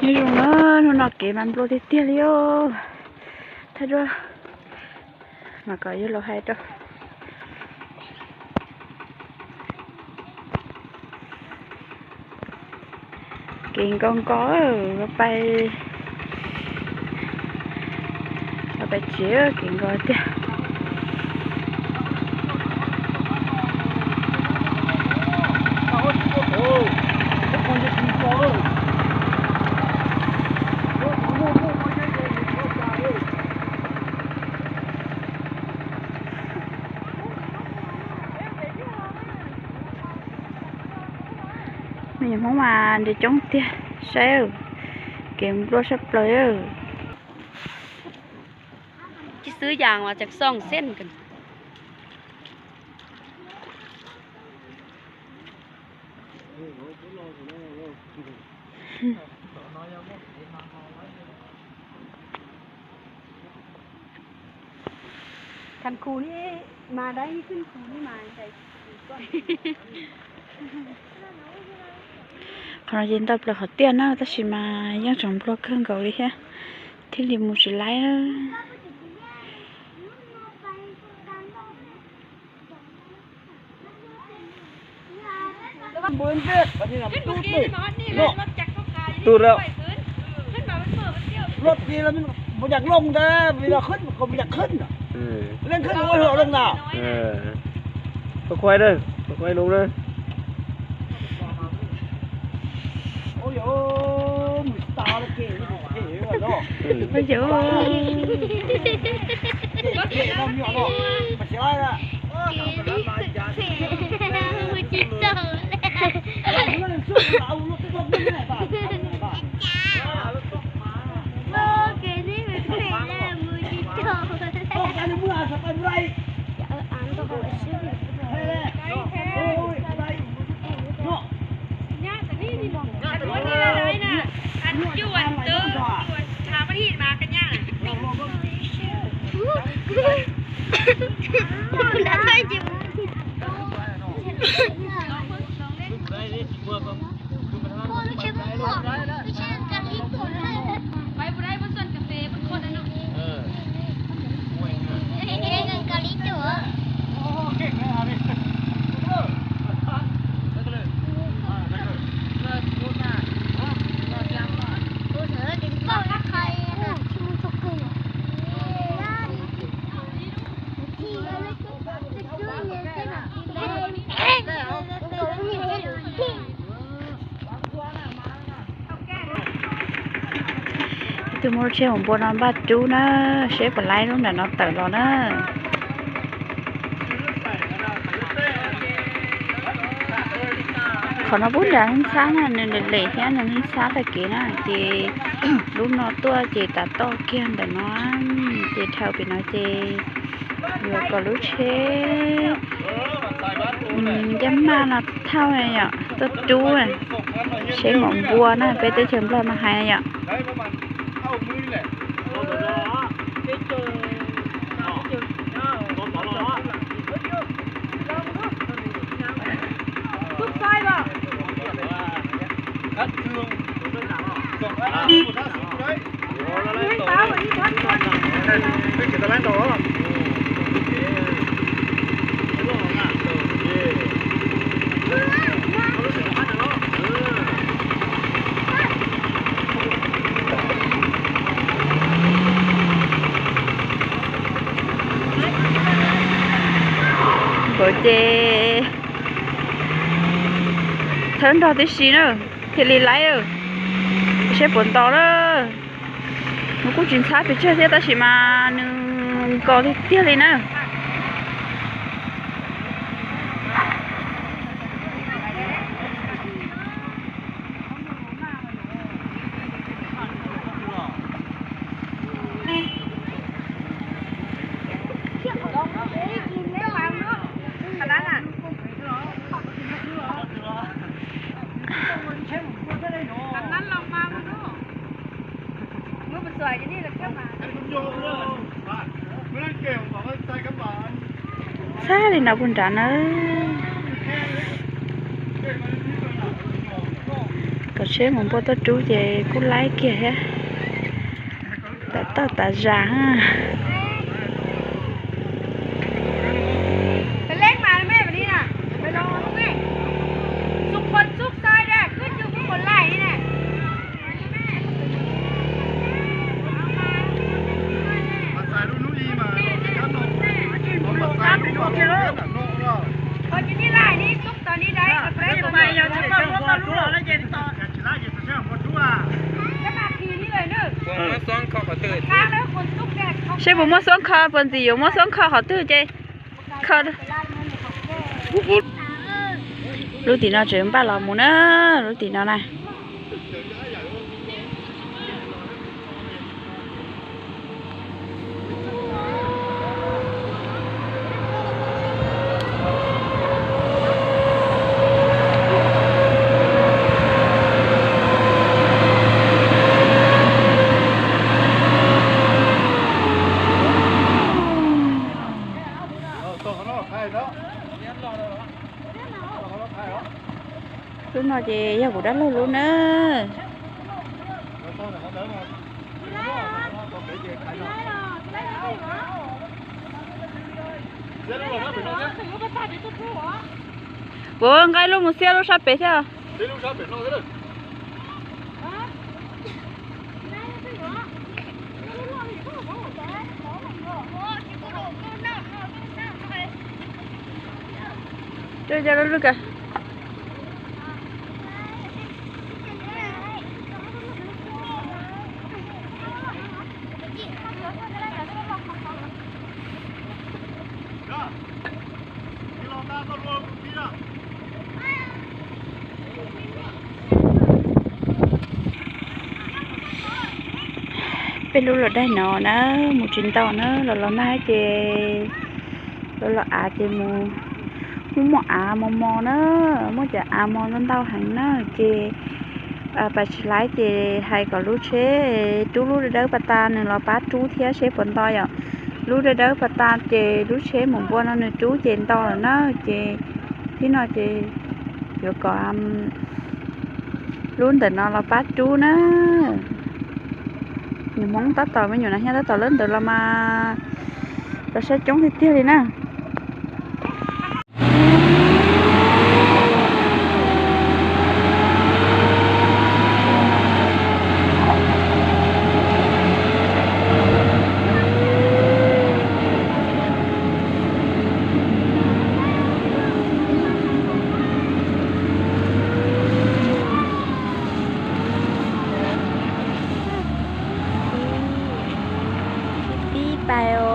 Nyob zoo na, hnub no kev mas nplua tiag tiag li os. Thawj duab mas kom yog los hais rau. Kev nkos nkos, los pais, los pais tsev kev nkos tiag. Me nyuam Hmoob mas nres coob tiag, saib, kev nplua sab plaws. Tsis xwb yas mas tseem xoo xeb. Qhov no ces ntau plaws qhov tiaj na, tab sis mas yeej tseem nplua kawg nkaus li thiab, thiaj li mus tsis laib. Tus rau. Los ces los mas yam loo ntag, vim los khwb kom yam khwb, leej khwb ua loo na. Khwb khuaib na, khwb khuaib loo na. Ib tug muaj lub tsheb mus npua no npaj rub na, seb puas laib lub nram no tawm los na. Qhov no pub nram ntxhab na, nws lem lem thiab nws ntxhab tag kev na, ces lub no tuaj ces tav toj kiag ntawm no, ces dhau pem no ces yuav kom lub tsheb ncaj maj no thauj yom, tuaj rub, seb mam npua na, peb teb chaws Nplog no hais na yom. Nkaus ces thawb nrog tib si na, thiaj li laib, seb puas nto na. Nws kuj tsis ntxhab pes tsawg thiab tab sis mas nws nkos tiag tiag li na. Txhab li no puag nrad na. Kom Tsheb mus npua tuaj rub ces kuj laib kiag thiab. Tam toj tas zas. Seb puas muaj xuab kho, puas ntxim yuav muab xuab kho qhov twg ces kho. Lub tim no tseem npaj los mus na, lub tim no na. Lub no ces yog kuv dab laug lub na. Kuv nqa ib lub mus xiab lub sab pem thiab. Peb lub los daig no na, mus tsis ntau na, los los nag ces los los av ces mus muaj muaj av mos mos na, muaj cov av mos ntau ntau heev na ces pas tsis laib ces hais kom lub tsheb rub lub dawb dawb pas tas nws los pab rub thiab seb puas nto yom. Lub dawb dawb pas tas ces lub tsheb mus npua no nws rub ces nto lawm na ces thib no ces yuav kom lub ntawm no los pab rub na. Nws Hmoob tab tom me nyuam nas hias tab tom lawb ntawd los mas los saib coob tiag tiag li na. Pib pais